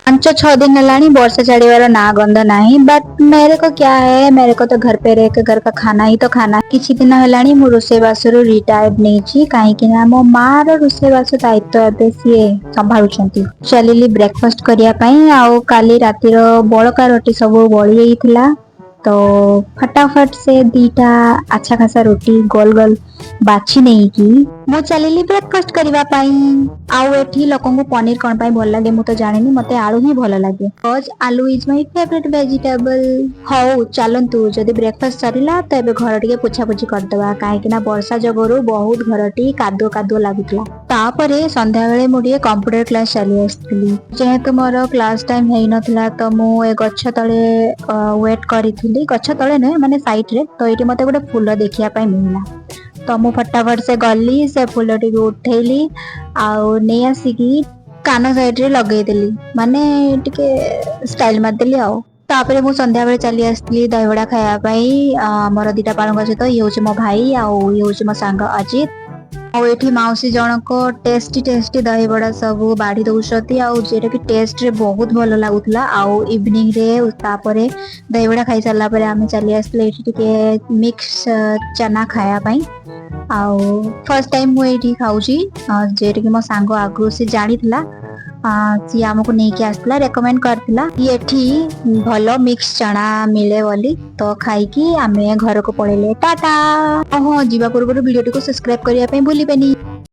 5-6 दिन ହେଲାଣି, ବର୍ଷା ଛାଡ଼ିବାର ନାଁ ଗନ୍ଧ ନାହିଁ। ବଟ୍ मेरे को क्या है, मेरे को तो घर पे रह के घर का खाना ही तो खाना। କିଛି ଦିନ ହେଲାଣି ମୁଁ ରୋଷେଇ ବାସରୁ ରିଟାୟାର୍ଡ ନେଇଛି, କାହିଁକି ନା ମୋ ମା ର ରୋଷେଇ ବାସ ଦାୟିତ୍ୱ ଏବେ ସିଏ ସମ୍ଭାଳୁଛନ୍ତି। ଚାଲିଲି ବ୍ରେକଫାଷ୍ଟ କରିବା ପାଇଁ। ଆଉ କାଲି ରାତିର ବଳକା ରୁଟି ସବୁ ବଳି ଯାଇଥିଲା, ତ ଫଟାଫଟ ସେ ଦିଟା ଆଚ୍ଛା ଖାସା ରୁଟି ଗୋଲ ଗୋଲ ବାଛି ନେଇକି ମୁଁ ଚାଲିଲି ବ୍ରେକଫାଷ୍ଟ କରିବା ପାଇଁ। ଆଉ ଏଠି ଲୋକଙ୍କୁ ପନିର କଣ ପାଇଁ ଭଲ ଲାଗେ, ମୁଁ ତ ଜାଣିନି। ମତେ ଆଳୁ ହିଁ ଭଲ ଲାଗେ, because ଆଲୁ is my favourite vegetable. ହଉ ଚାଲନ୍ତୁ, ଯଦି ବ୍ରେକଫାଷ୍ଟ ସରିଲା ତ ଏବେ ଘର ଟିକେ ପୋଛାପୋଛି କରିଦବା, କାହିଁକି ନା ବର୍ଷା ଯୋଗରୁ ବହୁତ ଘରଟି କାଦୁଅ କାଦୁଅ ଲାଗୁଥିଲା। ତାପରେ ସନ୍ଧ୍ୟାବେଳେ ମୁଁ ଟିକେ କମ୍ପ୍ୟୁଟର କ୍ଲାସ ଚାଲି ଆସିଥିଲି। ଯେହେତୁ ମୋର କ୍ଲାସ ଟାଇମ ହେଇନଥିଲା, ତ ମୁଁ ଏ ଗଛ ତଳେ ୱେଟ୍ କରିଥିଲି। ଗଛ ତଳେ ନୁହେଁ, ମାନେ ସାଇଡରେ। ତ ଏଇଠି ମତେ ଗୋଟେ ଫୁଲ ଦେଖିବା ପାଇଁ ମିଳିଲା, ତ ମୁଁ ଫଟାଫଟ ସେ ଗଲି, ସେ ଫୁଲଟିକୁ ଉଠେଇଲି ଆଉ ନେଇ ଆସିକି କାନ ସାଇଡରେ ଲଗେଇଦେଲି, ମାନେ ଟିକେ ଷ୍ଟାଇଲ ମାରିଦେଲି। ଆଉ ତାପରେ ମୁଁ ସନ୍ଧ୍ୟାବେଳେ ଚାଲି ଆସିଥିଲି ଦହିବଡ଼ା ଖାଇବା ପାଇଁ ଆମର ଦିଟା ପାଳୁଙ୍ଗା ସହିତ। ଇଏ ହଉଛି ମୋ ଭାଇ ଆଉ ଇଏ ହଉଛି ମୋ ସାଙ୍ଗ ଅଜିତ। ଆଉ ଏଠି ମାଉସୀ ଜଣକ ଟେଷ୍ଟି ଟେଷ୍ଟି ଦହିବଡ଼ା ସବୁ ବାଢି ଦଉଛନ୍ତି, ଆଉ ଯୋଉଟା କି ଟେଷ୍ଟରେ ବହୁତ ଭଲ ଲାଗୁଥିଲା। ଆଉ ଇଭିନିଂ ରେ ତାପରେ ଦହିବଡ଼ା ଖାଇ ସାରିଲା ପରେ ଆମେ ଚାଲି ଆସିଥିଲେ ଏଇଠି ଟିକେ ମିକ୍ସ ଚନା ଖାଇବା ପାଇଁ। ଆଉ ଫାର୍ଷ୍ଟ ଟାଇମ ମୁଁ ଏଇଠି ଖାଉଛି, ଯେଉଁଟାକି ମୋ ସାଙ୍ଗ ଆଗରୁ ସେ ଜାଣିଥିଲା। ସିଏ ଆମକୁ ନେଇକି ଆସିଥିଲା, ରେକମେଣ୍ଡ କରିଥିଲା କି ଏଠି ଭଲ ମିକ୍ସ ଚଣା ମିଳେ ବୋଲି। ତ ଖାଇକି ଆମେ ଘରକୁ ପଳେଇଲେ। ଟାଟା। ହଁ, ଯିବା ପୂର୍ବରୁ ଭିଡିଓଟିକୁ ସବସ୍କ୍ରାଇବ କରିବା ପାଇଁ ଭୁଲିବେନି।